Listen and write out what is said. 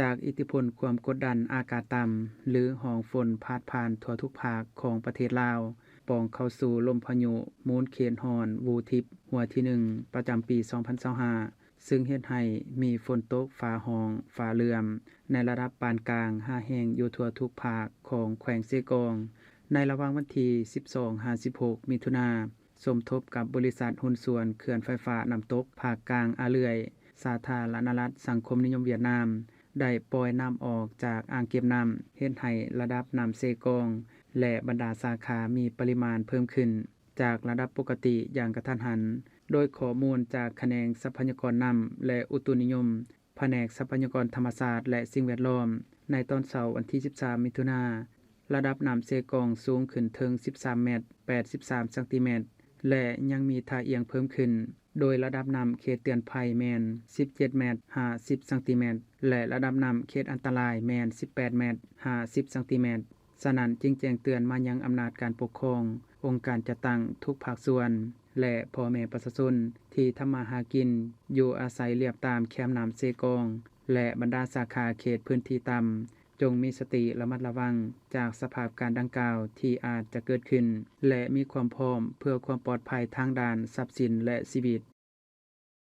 ຈາກອິດທິພົນຄວາມກົດດັນອາກາດຕ່ຳ ຫຼື ຮ່ອງຝົນພາດຜ່ານທົ່ວທຸກພາກຂອງປະເທດລາວ, ປ່ອງເຂົ້າສູ່ລົມພາຍຸໝູນເຂດຮ້ອນວູທິບຫົວທີໜຶ່ງ ປະຈຳປີສອງພັນຊາວຫ້າ ຊຶ່ງເຮັດໃຫ້ມີຝົນຕົກຟ້າຮ້ອງ, ຟ້າເຫຼື້ອມ ໃນລະດັບປານກາງຫາແຮງຢູ່ທົ່ວທຸກພາກຂອງແຂວງເຊກອງ. ໃນລະຫວ່າງວັນທີສິບສອງຫາສິບຫົກ ມິຖຸນາ, ສົມທົບກັບບໍລິສັດຫຸ້ນສ່ວນເຂື່ອນໄຟຟ້ານ້ຳຕົກພາກກາງອາເລື່ອຍ ສາທາລະນະລັດສັງຄົມນິຍົມຫວຽດນາມ ໄດ້ປ່ອຍນ້ຳອອກຈາກອ່າງເກັບນ້ຳ, ເຮັດໃຫ້ລະດັບນ້ຳເຊກອງ ແລະ ບັນດາສາຂາມີປະລິມານເພີ່ມຂຶ້ນຈາກລະດັບປົກກະຕິຢ່າງກະທັນຫັນ, ໂດຍຂໍ້ມູນຈາກຂະແໜງຊັບພະຍາກອນນ້ຳ ແລະ ອຸຕຸນິຍົມ, ພະແນກຊັບພະຍາກອນທຳມະຊາດ ແລະ ສິ່ງແວດລ້ອມ, ໃນຕອນເຊົ້າວັນທີສິບສາມ ມິຖຸນາ, ລະດັບນ້ຳເຊກອງສູງຂຶ້ນເຖິງສິບສາມແມັດ ແປດສິບສາມຊັງຕີແມັດ ແລະ ຍັງມີທ່າອ່ຽງເພີ່ມຂຶ້ນ, ໂດຍລະດັບນ້ຳເຂດເຕືອນໄພແມ່ນສິບເຈັດແມັດ ຫ້າສິບຊັງຕີແມັດ ແລະ ລະດັບນ້ຳເຂດອັນຕະລາຍແມ່ນສິບແປດແມັດ ຫ້າສິບຊັງຕີແມັດ. ສະນັ້ນຈຶ່ງແຈ້ງເຕືອນມາຍັງອຳນາດການປົກຄອງ, ອົງການຈັດຕັ້ງທຸກພາກສ່ວນ ແລະ ພໍ່ແມ່ປະຊາຊົນທີ່ທຳມາຫາກິນຢູ່ອາໄສລຽບຕາມແຄມນ້ຳເຊກອງ ແລະ ບັນດາສາຂາເຂດພື້ນທີ່ຕ່ຳ, ຈົ່ງມີສະຕິລະມັດລະວັງຈາກສະພາບການດັ່ງກ່າວທີ່ອາດຈະເກີດຂຶ້ນ ແລະ ມີຄວາມພ້ອມເພື່ອຄວາມປອດໄພທາງດ້ານຊັບສິນ ແລະ ຊີວິດ